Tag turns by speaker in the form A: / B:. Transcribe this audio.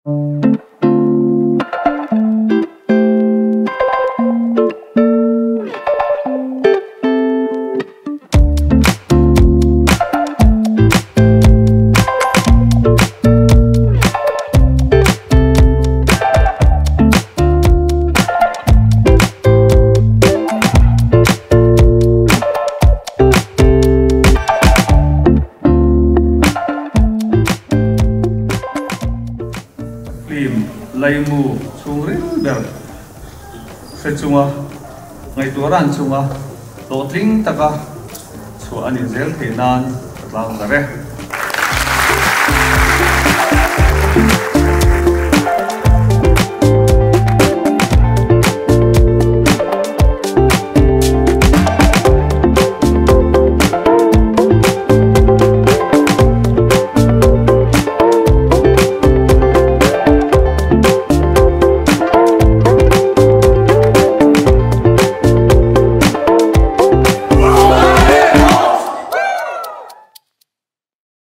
A: Film laimu chhungril ber hre chunga ngaihtuah ran chunga hlawhtling taka chhuah a nih zel theih nan ka tlang ber e.